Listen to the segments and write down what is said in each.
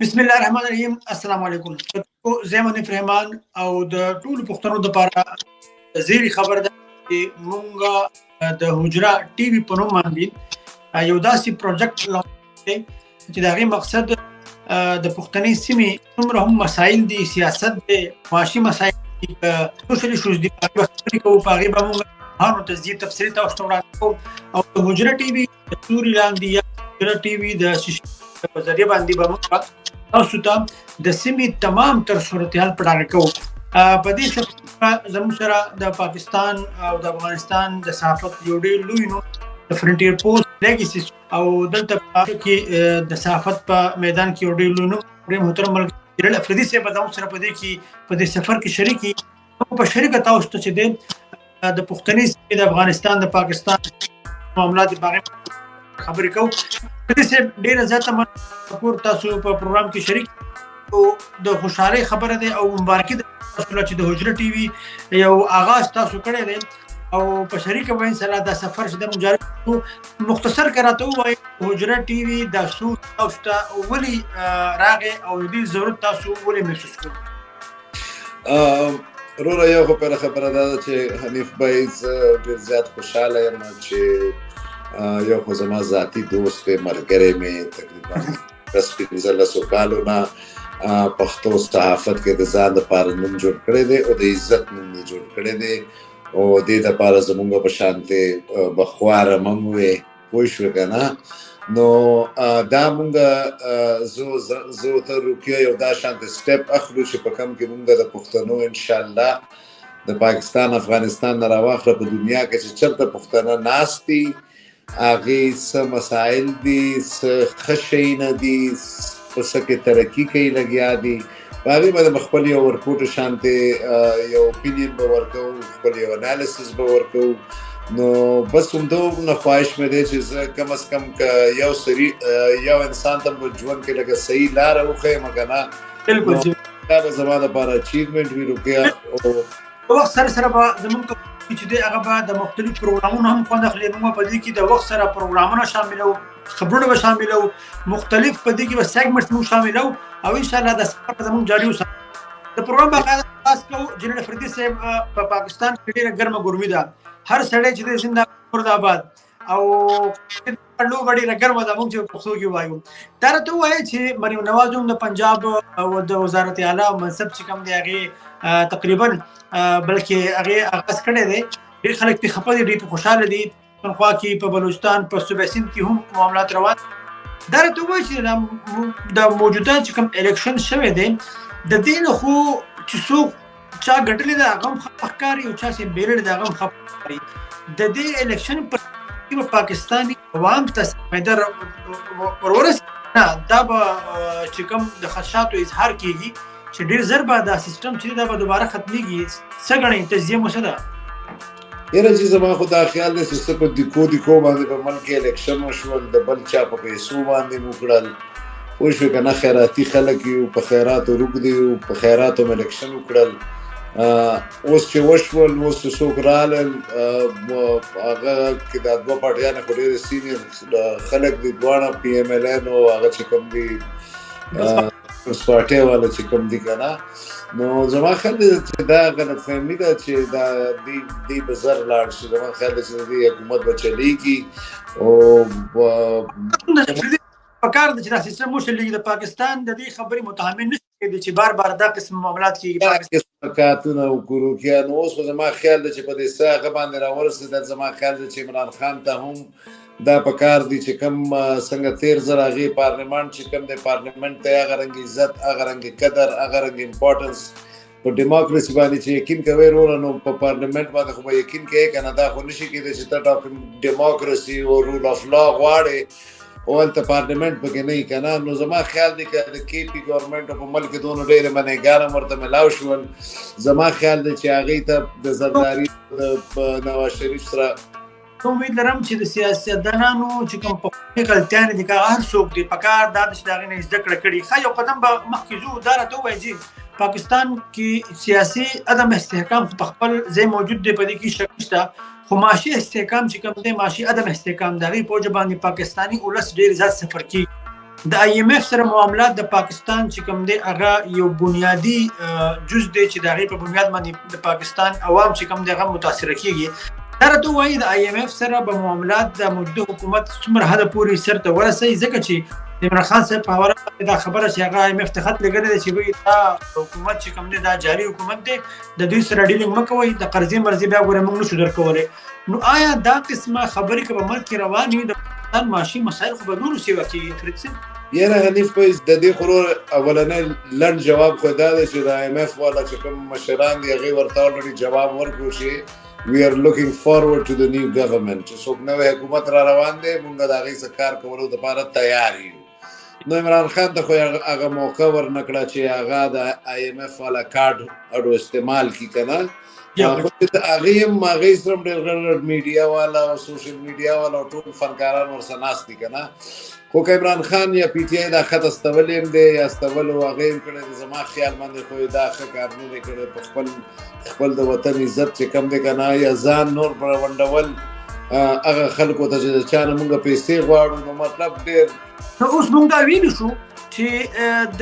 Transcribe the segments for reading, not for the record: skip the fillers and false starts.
بسم الله الرحمن الرحیم. السلام علیکم. زه منیف رحمان او د ټولو پښتنو لپاره زیری خبر ده چې مونږ د حجره ټي وي په نوم باندې یو داسې پروجیکټ دی چې د هغې مقصد د پښتنې سیمې څومره هم مسایل دي، سیاست دی، معاشي مسایل دي، سوشل ایشوز دي، په هغې به خبرې کوو، په هغې به مونږ هانو تجزیه تفصیلي تاسو ته وړاندې کوو. او د حجره ټي وي د توري لاندې یا حجره ټي وي د په ذریعه باندې به موږ تاسو ته د سیمې تمام تر صورتحال په ډاګه کوو. په دې سفر زموږ سره د پاکستان او د افغانستان د صحافت یو ډېر لوی نوم، د فرنټیر پوسټ لیګسي او دلته کې د صحافت په میدان کې یو ډېر لوی نوم، ډېر محترم ملګری جنرال افریدي صاحب به زموږ سره په دې کې په دې سفر کې شریک. په شریکه تاسو ته چې د پښتني سیمې، د افغانستان، د پاکستان معاملات په خبرې کوو. دې صاحب، ډیره زیاته مننه تاسو په پروګرام کې شریک او د خوشحالۍ خبره ده او مبارکي ده چې د حجره ټي وي یو آغاز تاسو کړی دی او په شریکه به ان شاء الله دا سفر چې د مجاري. مختصر کراته وایي، حجره ټي وي دا سوچ تاسو ته ولي راغی او دې ضرورت تاسو ولې محسوس کړو؟ وروره، یو خو پهله خبره دا ده چې حنیف بھائی، زه ډېر زیات خوشحاله یم چې یو خو زما ذاتي دوست دی، ملګری مې، تقریبا 10 15 کالو نه پښتو صحافت کې د ځان دپاره نوم جوړ کړی دی او د عزت نوم یې جوړ کړی دی او دې دپاره زمونږ په شانتې به خواره مم وې، پوه شوې که نه؟ نو دا مونږ زه ته روکیا یو دا شانته step اخلو چې په کم کې مونږ د پښتنو ان شاء الله د پاکستان افغانستان نه راواخله په دنیا کې چې چرته پښتانه ناست دي، هغې څه مسایل دي، څه ښه شیونه دي، په څه کې ترقي کوي لګیا دي، په هغې باندې خپل یو ورکوټ شانته یو opinion به ورکوو، خپل یو analysis به ورکوو. نو بس همدومره خواهش مې دی چې زه کم از کم که یو سری یو انسان ته په ژوند کې لکه صحیح لاره وښیم که نه، دا به زما دپاره achievement وي روکیا. او وخت سره سره به زمونږ چې دی هغه به د مختلفو پروګرامونو هم خوند اخلي. موږ په دې کې د وخت سره پروګرامونه شاملو، خبرونه به شاملو، مختلف په دې کې به segments موږ شاملو او ان شاء الله د سفر زموږ جاري وساتو. د پروګرام باقاعده آغاز کوو. جنرال افریدي صاحب، په پاکستان کې ډېره ګرمه ګرمي ده، هر سړی چې دی زنده مرده آباد او لوبه ډېره ګرمه ده موږ چې پښتو کې وایو. دا راته ووایه چې مریم نواز هم د پنجاب او د وزارت اعلی منصب چې کوم دی هغې تقریبا بلکې هغې آغاز کړی دی. ډېر خلک پرې خفه دي، ډېر پرې خوشحاله دي. پښتونخوا کې، په بلوچستان، په صوبه سند کې هم معاملات روان. دا راته ووایه چې د موجوده چې کوم election شوی دی، د دې نه خو چې څوک چا ګټلې ده هغه هم خفه ښکاري او چا چې بېللې ده هغه هم خفه ښکاري. د دې election پر پاکستاني عوام ته فایده ورورسي نه؟ دا به چې کوم د خدشاتو اظهار کیږي چې ډیر زر به دا سیستم چې دا به دوباره ختميږي، څه ګڼئ؟ تجزیه مو څه ده؟ یاره چې زما خو دا خیال دی چې څه په دیکو دیکو باندې په ملک کې election وشول، د بل چا په پیسو باندې مو کړل، پوه شوې که نه؟ خیراتي خلک یو، په خیراتو روږدي یو، په خیراتو مو election وکړل. اوس چې وشول، اوس چې څوک رالل، هغه کې دا دوه پارټیانې خو ډېر senior خلک دي دواړه، پي ایم ایل این او هغه چې کوم دي، پیپلز پارټي والا چې کوم دي که نه. نو زما خیال دی چې دا غلط فهمي ده چې دا دی به زر لاړ شي. زما خیال دی چې د دې حکومت به چلیږي او پکار ده چې دا سیستم وشلېږي. د پاکستان د دې خبرې متحمل نه کېږي چې بار بار دا قسم معاملات کېږي. دا قسم کارونه وکړو کیا. نو اوس خو زما خیال دی چې په دې څه هغه باندې راورسېدل، زما خیال دی چې عمران خان ته هم دا پکار دی چې کم څنګه تیر ځل هغې پارلیمان چې کم دی، پارلیمنت ته هغه رنګ عزت، هغه رنګ قدر، هغه رنګ importance. په ډیموکراسي باندې چې یقین کوي وروره، نو په پارلیمنت باندې خو به یقین کوي که نه؟ دا خو نشي کېدی چې ته ډیموکراسي او rule of law غواړې او هلته پارلیمنت پکې نه وي که نه. نو زما خیال دی که د کې پي government په ملک کې دونه ډېرې منېګان هم ورته ملاو شول، زما خیال دی چې هغې ته د زرداري د نواز شریف سره امید لرم چې د سیاستدانانو چې کوم پخوانۍ غلطیانې دي، که هر څوک دی، پکار دا ده چې د هغې نه زده کړه کړي. ښه، یو قدم به مخکې ځو. دا راته ووایي چې پاکستان کې سیاسي عدم استحکام په خپل ځای موجود دی، په دې کې شک نشته، خو معاشي استحکام چې کوم دی، معاشي عدم استحکام، د هغې په وجه باندې پاکستاني ولس ډېر زیات suffer کېږي. د آی ایم ایف سره معاملات د پاکستان چې کوم دی هغه یو بنیادی جز دی چې د هغې په بنیاد باندې د پاکستان عوام چې کوم دی هغه متاثر کیږي. دا راته وایي د آی ایم ایف سره به معاملات د موجوده حکومت څومره حده پورې سر ته ورسوي، ځکه چې عمران خان صاحب په حواله دا خبره چې هغه آی ایم ایف ته خط لګلی دی چې وایي دا حکومت چې کوم دی دا جاري حکومت دی، د دوی سره ډیلینګ مه کوئ، د قرضې مرضې بیا ګوره موږ نشو درکولی. نو آیا دا قسمه خبرې که په ملک کې روانې وي د پاکستان معاشي مسایل خو به نورو سیوا کېږي افریدي صاحب؟ یاره حنیف بھائی، د دې خو اولنی لنډ جواب خو دا دی چې د آی ایم ایف والا چې کوم مشران دي هغې ورته الریډي جواب ورکړو چې we are looking forward to the new government، چې څوک نوی حکومت را روان دی مونږ د هغې څه کار کولو دپاره تیار یو. نو عمران خان ته خو هغه موقع ورنکړه چې هغه د آی ایم ایف والا کارډ اډو استعمال کړي که نه. خو هغې هم هغې سره هم ډېر غټ غټ میډیا والا او سوشل میډیا والا او ټول فنکاران ورسره ناست دي که نه. خو که عمران خان یا پي ټي آی دا خط استولی هم دی یا استولو هغې هم کړی دی، زما خیال باندې خو یې دا ښه کار نه دی کړی. په خپل خپل د وطن عزت چې کوم دی که نه، یا ځان نور پر ونډول هغه خلکو ته چې د چا نه مونږ پیسې غواړو، نو مطلب ډېر. نو اوس مونږ دا ویلی شو چې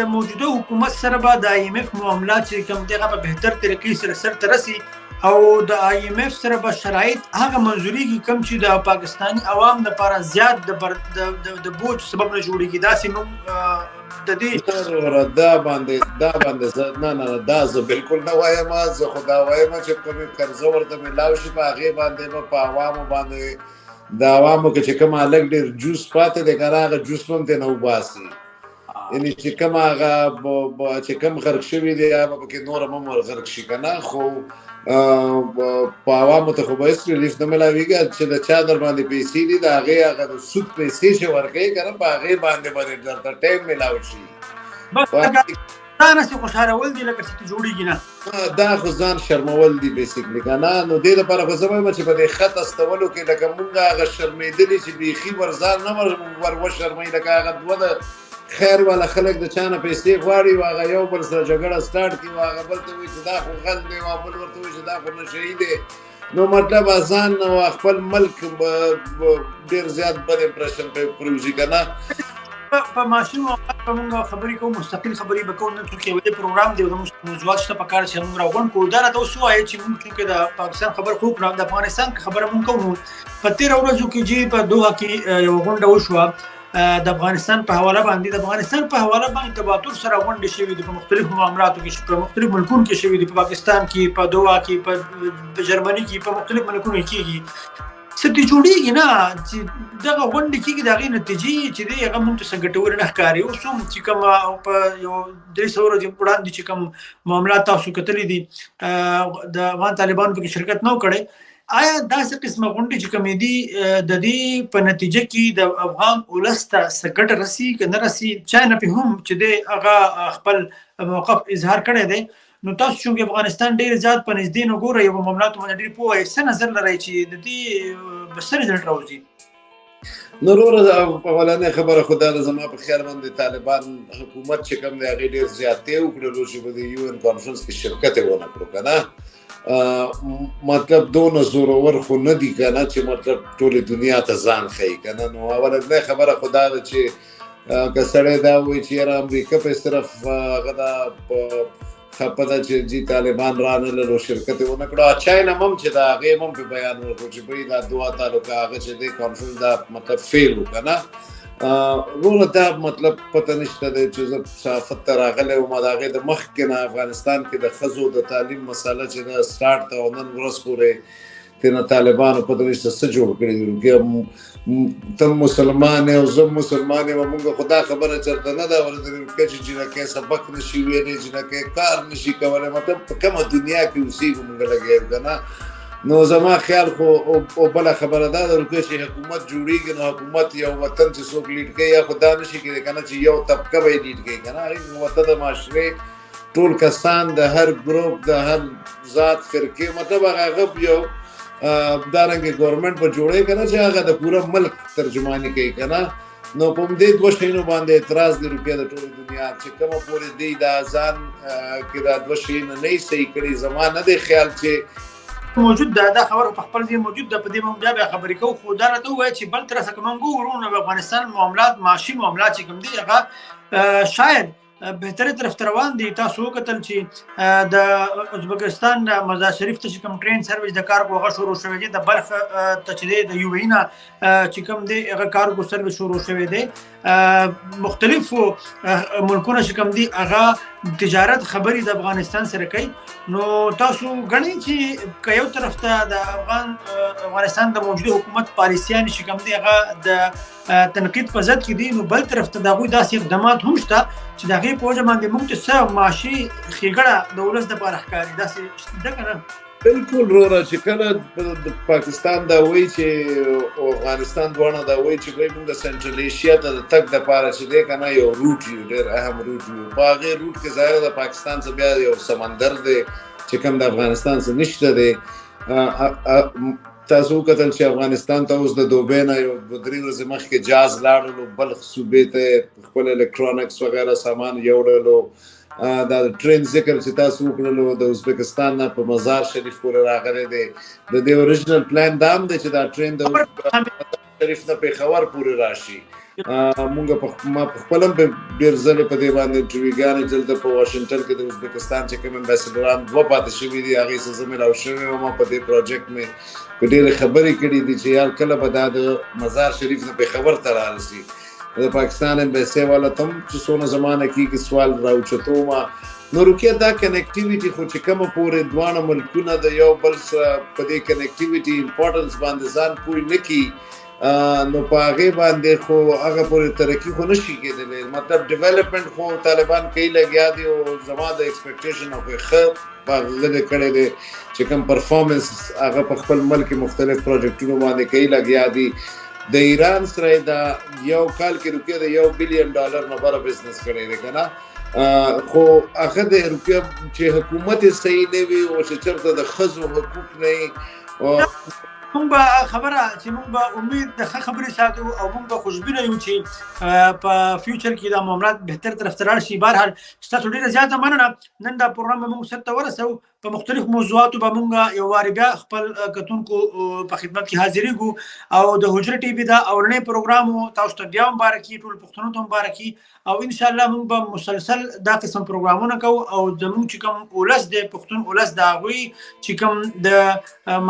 د موجوده حکومت سره به د آی ایم ایف معاملات چې کوم دی هغه په بهتر طریقې سره سر ته رسي او د آی ایم ایف سره به شرایط هغه منظوریږي کوم چې د پاکستاني عوام لپاره زیات د بوج سبب نه جوړیږي. داسې موږ د دې دا باندې زه نه نه دا زه بالکل نه وایم. زه خو دا وایم چې کومې قرضه ورته میلاو شي په هغې باندې به په عوامو باندې د عوامو کې چې کوم هلک ډېر جوس پاتې دی که نه، هغه جوس به هم ترې نه وباسي. یعنې چې کوم هغه چې کوم غرق شوي دی هغه به پکې نور هم ورغرق شي که نه. خو په عوامو ته خو به هېڅ ریلیف نه میلاویږي چې د چا در باندې پیسې دي د هغې هغه د سود پیسې چې ورکوي که نه، په هغې باندې درته ټایم میلاو شي. بس ځان هسې خوشحالول دي لکه چې جوړېږي نه، دا خو ځان شرمول دي بیسیکلي که نه. نو دې لپاره خو زه وایم چې په دې خط استولو کې لکه مونږ هغه شرمېدلي چې بیخي ور ځان نه ور وشرموي، لکه هغه دوه د خیر والا خلک د چا نه پیسې غواړي او هغه یو بل سره جګړه سټارټ کړي او هغه بل ته وایي چې دا خو غل دی او بل ورته وایي چې دا خو نشهيي دی. نو مطلب ځان او خپل ملک ډېر زیات بد امپریشن پرې پرېوځي که نه. په معاشي معاملاتو به مونږ خبرې کوو، مستقل خبرې به کوو. نن څوک یو پروګرام دی او زموږ موضوعات شته په کار چې موږ راغونډ کړو. دا راته اوس ووایه چې موږ چونکې د پاکستان خبر خو کړه، د افغانستان خبره موږ کوو. په تېره ورځو کې چې په دوحه کې یوه غونډه وشوه د افغانستان په حواله باندې، د افغانستان په حواله باندې تواتر سره غونډې شوې دي په مختلفو معاملاتو کې، په مختلفو ملکونو کې شوې دي، په پاکستان کې، په دوحه کې، په جرمني کې، په مختلفو ملکونو کې کېږي. څه دې جوړېږي نه چې دغه غونډې کېږي، د هغې نتیجې چې دی هغه موږ ته څه ګټورې نه ښکاري. اوس هم چې کوم په یو 300 ورځې وړاندې چې کوم معاملات تاسو کتلي دي د افغان طالبانو پکې شرکت نه و کړی، آیا داسې قسمه غونډې چې کومې دي د دې په نتیجه کې د افغان ولس ته څه ګټه رسي که نه رسي؟ چاینا پې هم چې دی هغه خپل موقف اظهار کړی دی. نو تاسو چې افغانستان ډېر زیات په نږدې نه ګورئ او معاملاتو باندې ډېر پوه یئ، څه نظر لرئ چې د دې به څه رزلټ راوځي؟ نو وروره، اولنۍ خبره خو دا ده زما په خیال باندې طالبان حکومت چې کوم دی هغې ډېر زیاتې وکړلو چې په دې یو ان کانفرنس کې شرکت یې ونه کړو که نه. مطلب دونه زورور خو نه دي که نه چې مطلب ټولې دنیا ته ځان ښیي که نه. نو اولنۍ خبره خو دا ده چې که سړی دا وایي چې یاره امریکا په صرف هغه دا خپه ده چې جی طالبان رانه لرو شرکت یې ونه کړو، چاینا هم چې دا هغې هم په بیان ورکړو چې بھئی دا دوه تعلقه هغه چې دی کانفرنس دا مطلب فیل و که نه. وروره دا مطلب پته نشته دی چې زه صحافت ته راغلی وم، د هغې د مخکې نه افغانستان کې د ښځو د تعلیم مسله چې ده سټارټ ته او نن ورځ پورې تېنه طالبانو پته نشته څه جوړ کړي دي. ته مسلمان یې او زه مسلمان یم، موږ خو دا خبره چېرته نه ده اورېدلې چې جینکۍ سبق نه شي ویلی، جینکۍ کار نه شي کولی، مطلب په کومه دنیا کې اوسېږو موږ لګیا یو که نه. نو زما خیال خو او بله خبره دا ده چې حکومت جوړېږي نو حکومت یو وطن چې څوک لیډ کوي یا خو دا نه شي کېدی که نه چې یو طبقه به یې لیډ کوي که نه. هغې وطن د معاشرې ټول کسان د هر ګروپ د هر ذات فرقې مطلب هغه یو دارنګه ګورنمنت به جوړوي که نه چې هغه د پوره ملک ترجماني کوي که نه. نو په همدې دوه شیانو باندې اعتراض دی روپیه د ټولې دنیا چې کومه پورې دی دا ځان کې دا دوه شیونه نه صحیح کړي. زما نه دی خیال چې موجود ده، دا خبره په خپل ځای موجود ده، په دې مونږ بیا بیا خبرې کوو. خو دا راته ووایه چې بل طرف ته که مونږ وګورو نو افغانستان معاملات، معاشي معاملات چې کوم دي هغه شاید بهتري طرف ته روان دي. تاسو وکتل چې د ازبکستان نه مزار شریف ته چې کوم ټرین سرویس د کارګو هغه شروع شوی دی، د بلخ ته چې دی د یو ای نه چې کوم دی هغه کارګو سرویس شروع شوی دی. مختلفو ملکونه چې کوم دي هغه تجارت خبرې د افغانستان سره کوي. نو تاسو ګڼئ چې که یو طرف ته د افغانستان د موجوده حکومت پالیسیان چې کوم دي هغه د تنقید په ضد کې دي، نو بل طرف ته د هغوی داسې اقدامات هم شته چې د هغې په وجه باندې موږ ته څه معاشي ښېګړه د ولس دپاره ښکاري، داسې ده که نه؟ بالکل وروره، چې کله د پاکستان دا وایي چې او افغانستان دواړه دا وایي چې وایي موږ سنټرل ایشیا ته د تګ دپاره چې دی که نه یو روټ یو، ډېر اهم روټ یو. په هغې روټ کې ظاهره د پاکستان څخه بیا یو سمندر دی چې کوم د افغانستان څخه نشته دی. تاسو وکتل چې افغانستان ته اوس د دوبۍ نه یو دوه درې ورځې مخکې جاز لاړلو، بلخ صوبې ته خپل الکترونکس وغیره سامان یوړلو. دا ټرین ذکر چې تاسو وکړلو د ازبکستان نه په مزار شریف پورې راغلی دی. د دې اوریجنل پلان دا هم دی چې دا ټرین د شریف نه پېښور پورې راشي. مونږ په ما په خپل هم ډېر ځلې په دې باندې انټرویوګانې دلته په واشنګټن کې د ازبکستان چې کوم امباسډران دوه پاتې شوي دي هغې سره زه ملاو شوی وم. په دې پروجیکټ مې په ډېرې خبرې کړې دي چې یار کله به دا د مزار شریف نه پېښور ته رارسي. د پاکستان امباسي والا ته هم چې څونه زمانه کېږي سوال راوچتو ما. نو رکیه دا کنیکټیویټي خو چې کومه پورې دواړه ملکونه د یو بل سره په دې کنیکټیویټي امپورټنس باندې ځان پوه نه کړي، نو په هغې باندې خو هغه پورې ترقي خو نشي کېدلی. مطلب ډیولپمنټ خو طالبان کوي لګیا دي او زما د ایکسپیکټیشن خو یې ښه په هغه کړی دی چې کوم پرفارمنس هغه په خپل ملک کې مختلف پروجیکټونو باندې کوي لګیا دي. د ایران سره دا یو کال کې روپیه د 1 بلین ډالر نه بره بزنس کړی دی که نه. خو هغه د روپیه چې حکومت یې صحیح نه وي او چې چېرته د ښځو حقوق نه وي، موږ به خبره چې موږ به امید د ښه خبرې ساتو او موږ به خوشبینه یو چې په فیوچر کې دا معاملات بهتر طرف ته لاړ شي. بهرحال ستاسو ډېره زیاته مننه. نن دا پروګرام به موږ سرته ورسوو. په مختلفو موضوعاتو به موږ یو وارې بیا خپل کتونکو په خدمت کې حاضرېږو. او د حجره ټي وي دا اولنی پروګرام تاسو ته بیا مبارکي، ټول پښتنو ته مبارکي. او ان شاء الله موږ به مسلسل دا قسم پروګرامونه کوو. او زموږ چې کوم ولس دی، پښتون ولس، د هغوی چې کوم د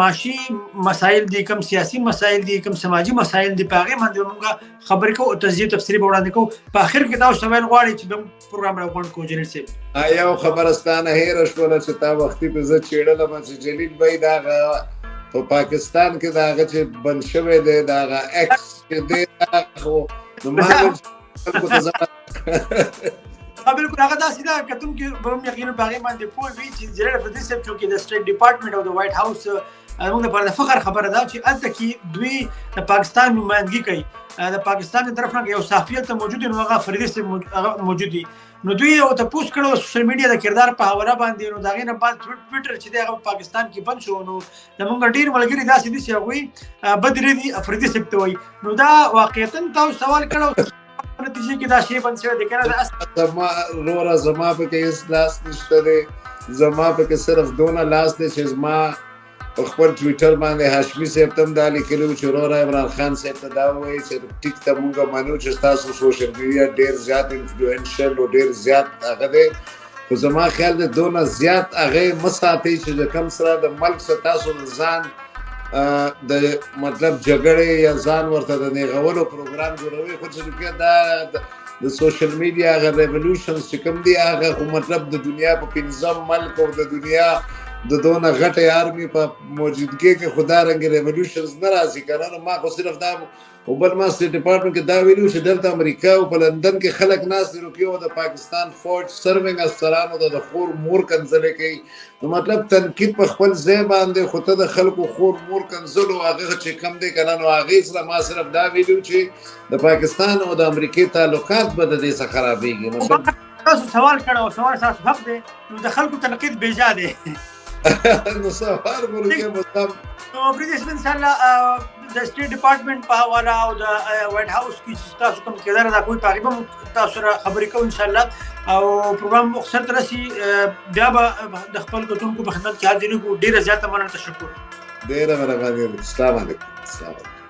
معاشي مسایل دي، کوم سیاسي مسایل دي، کوم سماجي مسایل دي، په هغې باندې موږ خبرې کوو او تجزیه تفصیلي به وړاندې کوو. په اخر کې تاسو ته ویل غواړي چې موږ پروګرام راغونډ کړو. جلیل صاحب، یو خبره ستا نه هېره شوله چې تا وختي په زه چېړلم چې جلیل بھائی د هغه په پاکستان کې د هغه چې بند شوی دی، د هغه ایکس چې دی، خو نو ما خلکو ته بالکل هغه داسې ده کتونکي به هم یقینا په هغې باندې پوه وي چې جلیل افریدي صاحب چونکې د سټیټ ډپارټمنټ او د وایټ هاوس زموږ لپاره د فخر خبره ده چې هلته کې دوی د پاکستان نمایندګي کوي. د پاکستان د طرف نه یو صحافي هلته موجود دی، نو هغه افریدي صاحب هغه موجود دی. نو دوی یو تپوس کړو سوشل میډیا د کردار په حواله باندې، نو د هغې نه بعد ټویټر چې دی هغه په پاکستان کې بند شو. نو زموږ ډېر ملګري داسې دي چې هغوی بد ردي افریدي صاحب ته وایي. نو دا واقعیتاً تاسو سوال کړو نتیجې کې دا شی بند شوی دی که نه؟ زما وروره، زما پکې هېڅ لاس نشته دی. زما پکې صرف دونه لاس دی چې زما په خپل ټویټر باندې هاشمي صاحب ته هم دا لیکلي وو چې وروره عمران خان صاحب ته دا ووایي چې ټیک ته مونږ منو چې ستاسو سوشل میډیا ډېر زیات انفلوینشل او ډېر زیات هغه دی، خو زما خیال دی دونه زیات هغه یې مه ساتئ چې د کوم سره د ملک سره تاسو د ځان د مطلب جګړې یا ځان ورته د نیغولو پروګرام جوړوي. خو چې بیا دا د سوشل میډیا هغه ریولوشنز چې کوم دی هغه خو مطلب د دنیا په پنځم ملک او د دنیا د دونه غټې آرمي په موجودګۍ کې خو دا رنګ ریولوشنز نه راځي که نه. نو ما خو صرف دا او بل ما سټیټ ډپارټمنټ کې دا ویلي چې دلته امریکا او په لندن کې خلک ناست دي روپیو او د پاکستان فوج سرونګ افسرانو ته د خور مور کنځلې کوي. نو مطلب تنقید په خپل ځای باندې، خو ته د خلکو خور مور کنځلو هغه چې کم دی که نه، نو هغې سره ما صرف دا ویلي چې د پاکستان او د امریکې تعلقات به د دې څخه خرابېږي. مطلب تاسو سوال کړی او سوال ستاسو حق دی، نو د خلکو تنقید بېجا دی. نو سوال مو وکړ، مطلب نو افریدي صاحب ان شاء الله د سټیټ ډپارټمنټ په حواله او د وایټ هاوس کې چې تاسو کوم کردار ادا کوئ، په هغې به تاسو سره خبرې کوو ان شاء الله. او پروګرام مو سر ته رسي، بیا به د خپل کتونکو په خدمت کې حاضرېږو. ډېره زیاته مننه، تشکر. ډېره مهرباني. السلام علیکم. السلام علیکم.